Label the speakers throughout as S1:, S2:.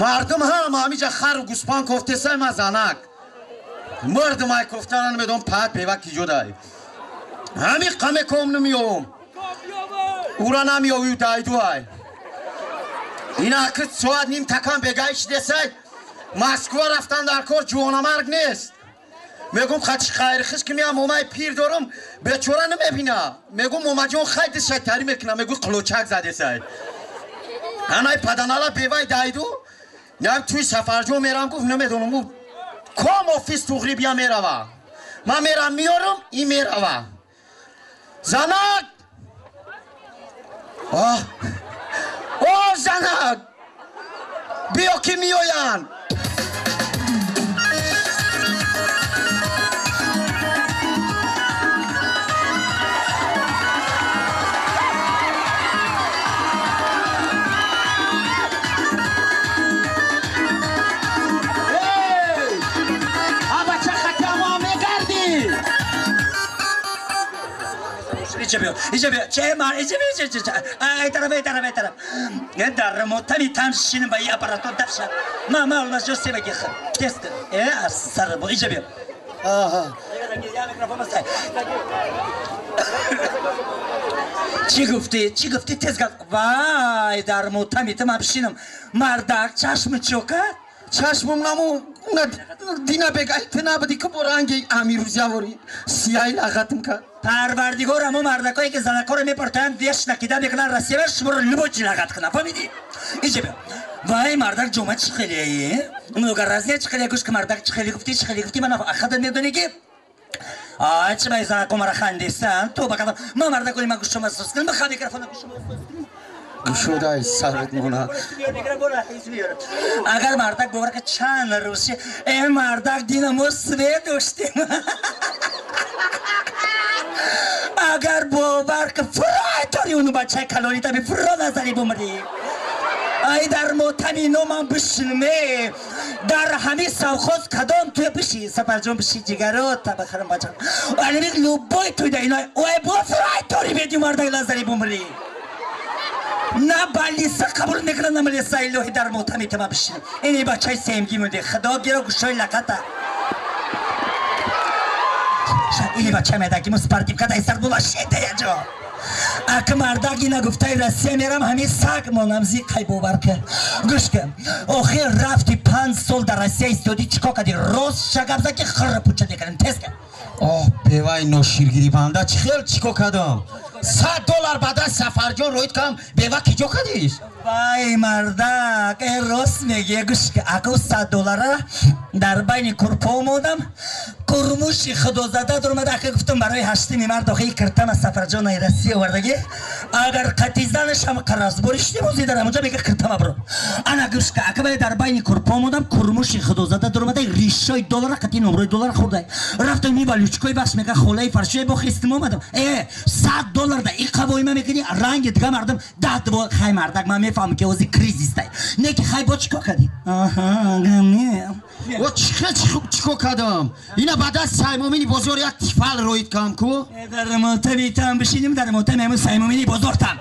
S1: Мардум ҳама ҳамиҷа хару гӯспан кофтесай, ма занак. Мардум ай кофтана намедонам паат бева ки ҷодай. Ҳами қаме ком намеёвам. Ура намеёвӣ дайдуай. Ина ки соат ним такам бегай шидесай, Москва рафтан дар кор ҷувонамарг нест. Мегум хатиш хайрхиш ки меам момаи пир дорам, бечора намебина. Мегум момаҷон хай дишай тари мекунам, мегӯ қулочак задесай. Анай паданала бевай дайду, ям туи Сафарҷон мерам, гуфт намедонам ӯ ком офис туғри бия мерава. Ман мерам меёрам, ин мерава. Занак! О! О, занак! Биё ки меоянд!
S2: иҷа биё, че мар, иҷа биё, че, че, ай тараф, ай тараф, ай тараф. Дар мотами там шиним ба и аппарато дафша. Ма, улмас ҷо себаги х. Тест. Аз сар бо, иҷа биё.
S1: Аҳа.
S2: Чӣ гуфтӣ? Чӣ гуфтӣ? Тез гап. Вай, дар мотами ту ман бишинам. Мардак, чашми чока?
S1: Чашмам наму дина бегай ту набуди ки бо ранги амирӯзявори сияи лағатм кард.
S2: Парвардигор ҳамо мардакое ки занакоро мепартоянд, веш накида мекунанд, Россия шуморо любой чи лағат кунад. Фаҳмидӣ? Иҷа биё. Вай, мардак, ҷома чӣ хеле? Много разне чӣ хеле? Гӯш ки, мардак, чӣ хеле гуфтӣ, чӣ хеле гуфтӣ? Ман ахада медонӣ ки ай чӣ бай занако мара хандистан? Тоба кардам. Ман мардакои ман гӯшома сус кунам, бихоҳ микрофона гӯшома сус кунам.
S1: Гушодай сарат мона.
S2: Агар мардак бовар ка чанд рӯзи э мардак дина мо свет доштем. Агар бовар ка фурой тори уну бачаи калони таби фуро назани бумрӣ. Ай дар мотами номам бишинме. Дар ҳами совхоз кадом туя биши, Сафарҷон биши, ҷигаро табахарам бачам. Алими любой туйда иной ой бо фурой тори беди мардак лазари бумрӣ. На балиса қабул мекунад, на малиса илоҳи дар мотами тама бишинам. Ини бачаи семгӣ мунде. Худо гиро гӯшои лақата. Ини бача медагиму спортивка дай сар була шида яҷо. Ак мардак ина гуфтаи Россия мерам, ҳамин саг монам зиқай бовар кар. Гӯш кун. Охир рафти 5 сол дар Россия истодӣ, чӣ кор кардӣ? Рост шагап зад ки хирра пуча мекардем. Тез кар.
S1: Оҳ, бевай ноширгирибанда чӣ хел чӣ кор кардам? $100 ба даст Сафарҷон роид кардам, бева ки ҷо кардиш?
S2: Вай мардак, э рост мегӯя, гӯш кун. Аку $100 дар байни курпо модам, курмуши худозада дуромада, ака гуфтам барои ҳаштими мард охи киртама Сафарҷон ай Россия овардагӣ. Агар қатизданашам қаразбори шудем, ози дар ҳамонҷа мега киртама биро. Ана гӯш кун, ака бай дар байни курпо модам, курмуши худозада дуромада, ришои доллара қати номрои доллара хӯрдай. Рафтам ми валючкои бахш мега холаи фаршои бо хистим омадам. Э, $100 да и қавоима мекунӣ, ранги дига мардум даҳ дво хай мардак, ман мефаҳмам ки ози кризистай. Не ки хай бо чӣ кор кардӣ? Аҳа, не.
S1: О, чӣ хел чӣ кор кардам? Ина ба даст Саймумини бозор як тифал роид кардам ку?
S2: Дар мотами там бишинем, дар мотами ҳамун Саймумини бозор там.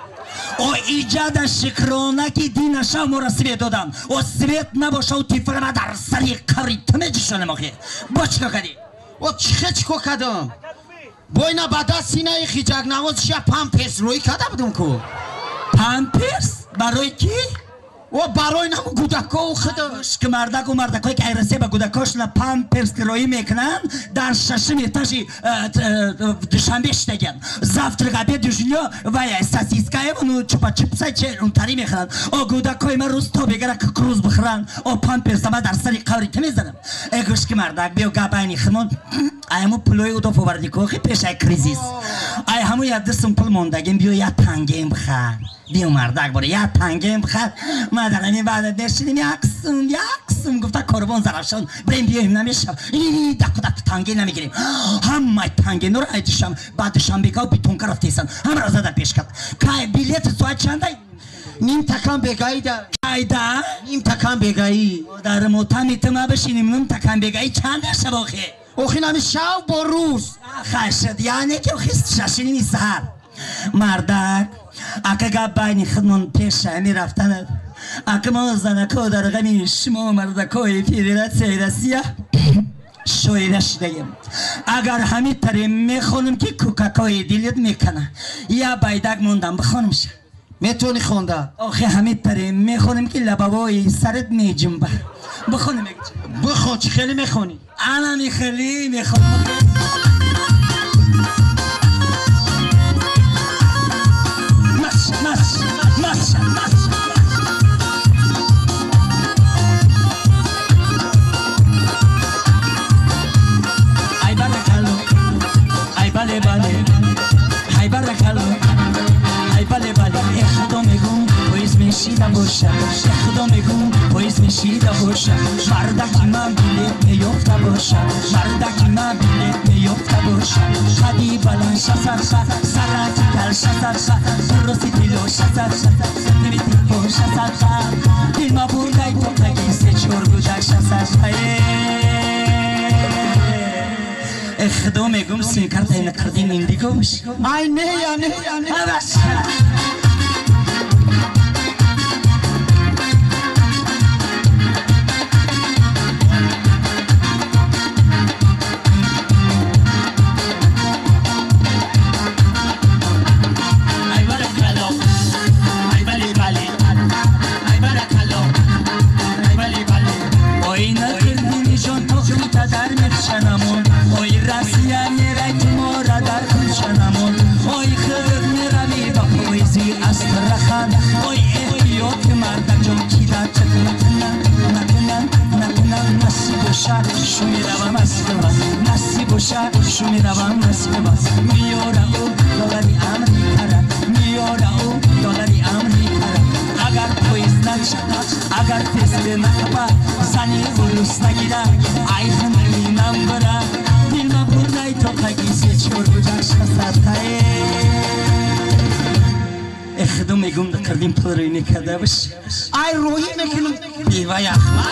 S2: О иҷада шикрона ки дина шав моро свет додам. О свет набоша, у тифалама дар сари қабри ту меҷӯшонам охи. Бо чӣ кор кардӣ?
S1: О, чӣ хел чӣ кор кардам? Бо ина ба даст синаи хиҷакнавоз ша памперс роӣ карда будам ку?
S2: Памперс? Барои кӣ?
S1: О, барои наму гудакову худо.
S2: Ки мардаку мардакое ки ай Россия ба гудакошона памперс роӣ мекунанд, дар шашум этажи Душанбе шидагианд. Завтрак, обед, ужин вай сосискаем, ну чупа-чупса че унтарӣ мехӯранд. О гудакои ма рӯз то бегара кукуруз бихӯранд. О памперса ма дар сари қабри ту мезанам. Э гӯш ки мардак, биё гап айни химон. Ай ҳаму пулои удоф овардӣ ку охи пеш ай кризис. Ай ҳаму як ду сум пул мондагим, биё як тангем бихар. Биё мардак боре, як тангем бихар. Ма дар ҳамин баъд бешинем як сум, як сум гуфта корвон Зарафшон бирем биёем намешав. И даку даку танге намегирем. Ҳамаи тангеноро ай душам, ба Душанбега битонка рафтесан. Ҳамаро зада пеш кард. Кай билет соат чандай?
S1: Ним такам бегаида.
S2: Кайда?
S1: Ним такам бегаи.
S2: Дар мотами ту ма бишинем, ним такам бегаи чанд шаб охи?
S1: Охи нами шав бо рӯз.
S2: Хашд, яъне ки охи шашиними саҳар. Мардак, ака гап байни худмон пеш ҳами рафтанат. Ака мо занако дар ғами шумо мардакои Федератсияи Россия шоира шидаем. Агар ҳамин таре мехонам ки кӯкакои дилет мекана. Я байдак мондам бихонамша.
S1: Метавонӣ хонда?
S2: Охи ҳамин таре мехонам ки лабавои сарат меҷумба. Бихонам якча.
S1: Бихон, чӣ хеле мехонӣ?
S2: Анами хеле мехонам. Маш, маш, маш, маш. Ай баракалло, ай бале бале, ай баракалло, ай бале бале. Э худо мегум, поиз мешида боша. Э худо мегум, поиз мешида боша. Мардаки ман билет меёфта боша. Мардаки ман билет меёфта боша. Қади баланд шасадха, сарати кал шасадха, дуруси тилло шасадха, сатири тилфо шасадха. Дилма бурдай тоқаги се чор гудак шасадха. Э худо мегум, сим картай накардин индиго.
S1: Ай не, я не, я не.
S2: Абаш. Ай баракалло, ай бале бале, ай баракалло, ай бале бале. Ой накардини ҷон то хита дар мехшанамон. Ой Россия мерай ту мора дар куншанамон. Ой худат мерави ба поизи Астрахан. Ой эҳтиёт ки мардак ҷон кида чак накунан, накунан, накунан. Насиб боша шу меравам Москва, насиб боша шу меравам Москва. Миёра ӯ доллари Амрикара, миёра ӯ доллари Амрикара. Агар поезд начапа, агар тез накапа, зани урус нагира, ай ханали намбара. Дилма бурдай тоқаги се чор гудак шасадтае. Э худо мегум, кардим пул рӯй мекарда бош.
S1: Ай рӯӣ мекунам.
S2: Бева яхма.